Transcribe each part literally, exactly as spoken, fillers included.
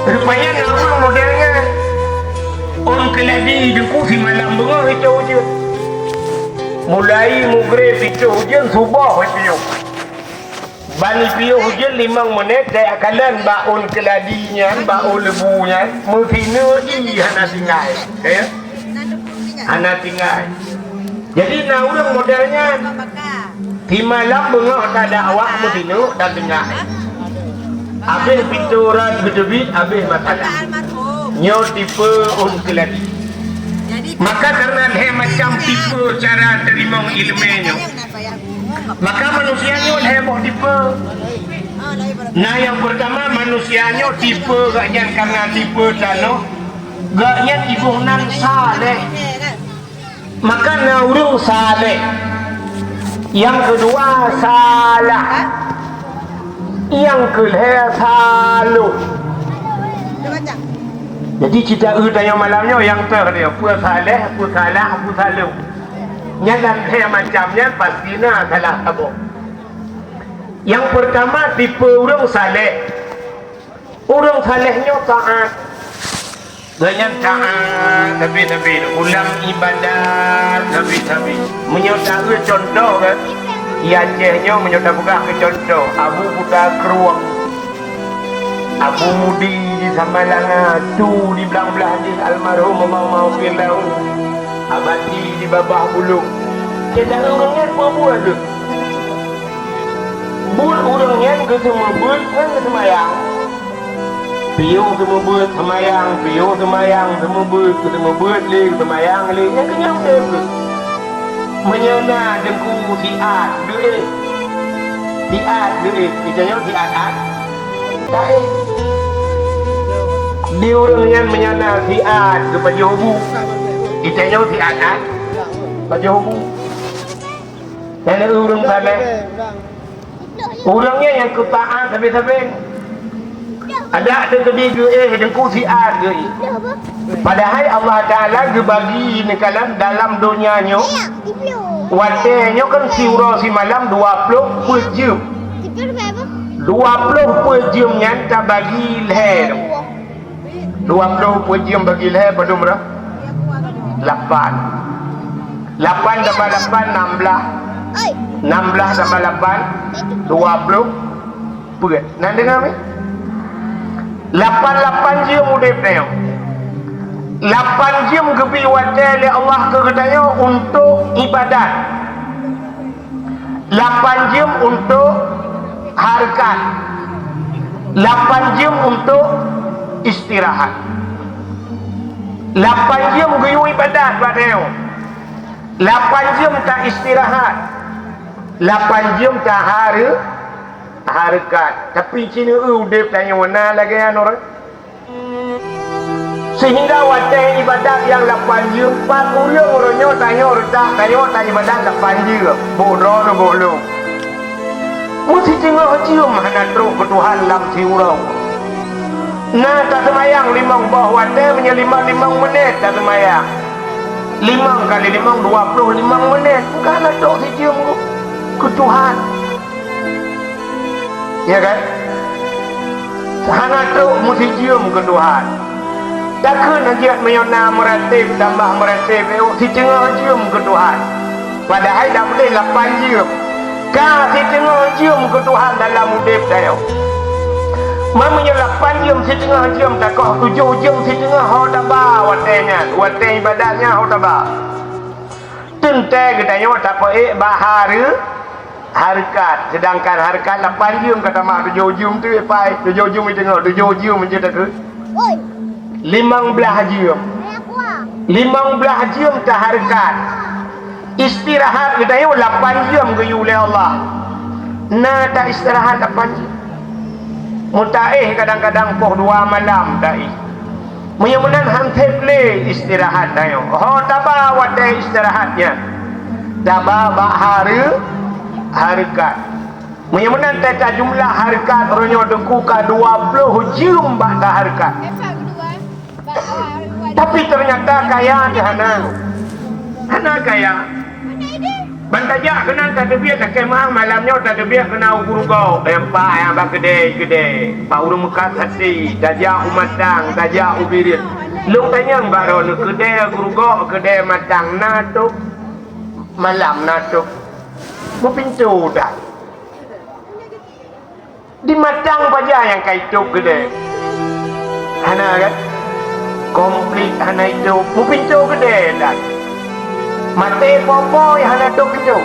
Rupanya na ureuëng model nyan. Ôn keuladi deungon simalam beungoh icok ujeuen. Mulai mugreb icok ujeuen, suboh icok. Ban ipiôh ujeuen limong menit, jak kalon bak ôn keuladi nyan, bak ôn leubue nyan, meusineuk jih hana tinggai. Ya? Hana tinggai. Jadi na ureuëng model nyan. Simalam beungoh tadakwah meusineuk dan tinggai. Habéh pintoe rot geuteubiet, habéh masalah. Nyoe tipe ôn keuladi. Maka karena lhée macam tipe cara teurimong iéleumé nyoe. Maka manusia nyoe lhée boh tipe. Na nyang peurtama, manusia nyoe tipe gobnyan karena tipe tanoh, gobnyan iboh nan saleh. Maka na ureuëng saleh. Nyang keudua salah. Nyang keulhée saloh. Jadi cita eu tanyoe malam nyoe nyang teuh dia, peue saleh, peue salah, peue saloh. Nyan dan lhée macam nyan pasti na salah saboh. Nyang peurtama tipe ureuëng saleh. Ureuëng saleh nyoe taát. Gobnyan taát sabe-sabe, ulam ibadat sabe-sabe. Meunyoe taeu contoh kan, di Aceh nyoe meunyoe tapeugah keu contoh, Abu Kuta Krueng, Abu Mudi di Samalanga, tu di blang-blang jih almarhum Allahumma ghfir lahu, Abati di Babah Bulong. Cit ureuëng nyan peue buet tu? Buet ureuëng nyan geuseumeubeuet ngon geuseumayang. Piôh seumeubeuet seumayang, piôh seumayang seumeubeuet, geuseumeubeuet lé geuseumayang lé, nyan keuh nyan udeb geuh. Meunyoe na deungon siat geuéh, siat geuéh, geutanyoe siat-at. Taéh. Di ureuëng nyan meunyoe na siat geupajoh bu, geutanyoe siat-at pajoh bu. Nyan ureuëng saleh. Ureuëng nyan nyang keutaát sabe-sabe. Adak teukeudi geuéh deungon siat geuéh. Padahai Allah Taala geubagi neukalon dalam donya nyoe. Watée nyoe kan siuroe simalam dua ploh peuet jeuem. Dua ploh peuet jeuem nyan tabagi lhée. Dua ploh peuet jeuem bagi lhée padub roh? Lapan. Lapan tambah lapan, nam blaih. Nam blaih tambah lapan, dua ploh peuet. Na deungoe mi? Lapan, lapan jeuem udeb tanyoe. Lapan jeuem geubri watée lé Allah keu geutanyoe untuk ibadat. Lapan jeuem untuk hareukat. Lapan jeuem untuk istirahat. Lapan jeuem geuyue ibadat bak tanyoe. Lapan jeuem ta istirahat. Lapan jeuem ta hareu-, hareukat. Tapi ci neu-eu udeb tanyoe na lagée nyan ureuëng. Sehingga watée ibadat nyang lapan jeuem, pat ureuëng uroe nyoe tanyoe reutak tanyoe ta ibadat lapan jeuem, boh droeneuh boh lôn. Meusiceungoh jeuem hana trok keu Tuhan lam siuroe. Na taseumayang limong boh watée, meunyoe limong, limong menit taseumayang. Limong kali limong, dua ploh limong menit. Ka hana trok sijeuem keu Tuhan. Ya kan? Hana trok meusijeuem keu Tuhan. Takheun jeuet meunyoe na meuratéb, tambah meuratéb, eh, siteungoh jeuem keu Tuhan. Padahai dak boleh lapan jeuem. Ka siteungoh jeuem keu Tuhan dalam udeb tanyoe. Meunyoe lapan jeuem, siteungoh jeuem takoh, tujoh jeuem siteungoh ho taba watée nyan, watée ibadat nyan ho taba. Teuntée geutanyoe tapeuék bak hareu-, hareukat, seudangkan hareukat lapan jeuem ka tamah tujoh jeuem tu, eh, pai, tujoh jeuem teungoh, tujoh jeuem je takheun. Limong blaih jeuem. Limong blaih jeuem tahareukat. Istirahat geutanyoe lapan jeuem geuyue lé Allah. Na ta istirahat lapan jeuem. Meutaéh kadang-kadang poh dua malam taéh. Meunyoe meunan han sép lé istirahat tanyoe. Ho taba watée istirahat nyan. Taba bak hareu-, hareukat. Meunyoe meunan teuka jumlah hareukat uroe nyoe teungku ka dua ploh jeuem bak tahareukat. Tapi teunyata kaya nyan hana. Hana kaya. Ban tajak keunan tateubiet lakée meu'ah malam nyoe tateubiet keunan u Gurugok, nyang pat nyang bak keudè-keudè, bak ureuëng meukat sati, tajak u Matang, tajak u Bireuen. Lôn tanyong bak droeneuh keudè Gurugok, keudè Matang na tôb? Malam na tôb? Meupintoe that. Di Matang paja nyang ka itôb keudè? Hana kan? Komplit hana itôb, meupintoe keudè that. Maté po-po nyang hana tôb pintoe.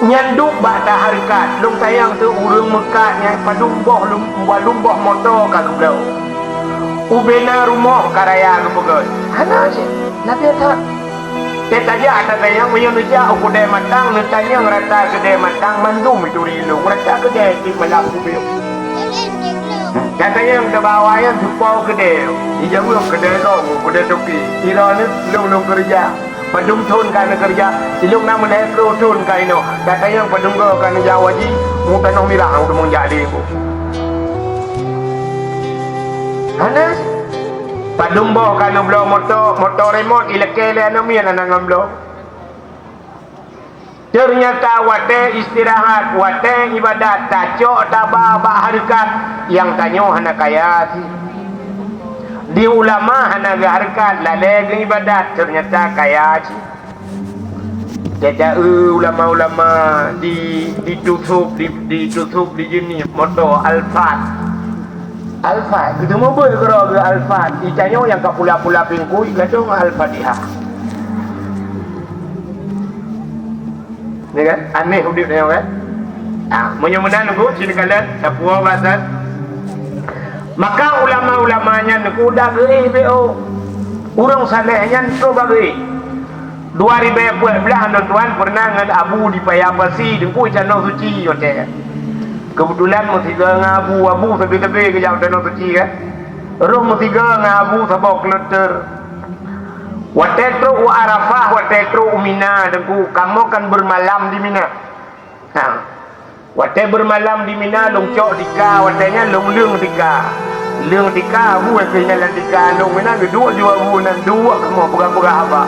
Nyan duek bak tahareukat, lôn tanyong teuh ureuëng meukat nyan padum boh lum-, padum boh moto ka geubloe. Ubena rumoh ka raya geupeugöt. Hana cit, na biasa. Teuh tajak tatanyong meunyoe neujak u keudè Matang, neutanyong rata keudè Matang mandum ituri ilong, rata keudè tiep malam kubieng. Tatanyong teuh bak awak nyan teuh po keudè, ijaweueb keudè lôn, keudè toke. Ilôn ni lôn-lôn keureuja. Padum thon ka neukeureuja, ilôn na meulhèe ploh thon ka inoe. Tatanyong padum goe ka neujak u haji, mu tanoh mirah u teumon jak lé bu. Hana. Padum boh ka neubloe moto, moto remot ilakée lé aneuk miet hana ngon bloe. Teunyata watée istirahat, watée ibadat, tacok taba bak hareukat, nyang tanyoe hana kaya cit. Di ulama hana geuhareukat, lalée geuibadat, teunyata kaya cit. Teuta-eu ulama-ulama di, ditusôb, di, ditusôb di jeunèh moto Alphard. Alphard, geuteumeubeuet keudroe geuh Alphard. Itanyoe nyang ka pula-pula pingkui, gadong Al-Fatihah. Ya kan? Aneh udép tanyoe kan? Ah, meunyoe meunan Teungku, sini kalon, tapuo bahasan. Maka ulama-ulama nyan Teungku udah geuéh B O. Ureuëng saleh nyan troh bageuéh. Dua ribèe peuet blah aneuk tuan peureunah ngon Abu di Paya Pasi, Teungku, i Tanoh Suci watée. Keubeutulan meusigoe ngon Abu, Abu sabe-sabe geujak u Tanoh Suci kan. Roh meusigoe ngon Abu saboh kloter. Watée trok u Arafah, watée trok u Mina, Teungku, kamoe kan beumalam di Mina. Ha. Watée beumalam di Mina, lôn cok tika, watée nyan lôn leueng tika. Leueng tika, Abu keuh nyan lam tika, lôn meunan geuduek ju Abu nan duek kamoe peugah-peugah haba.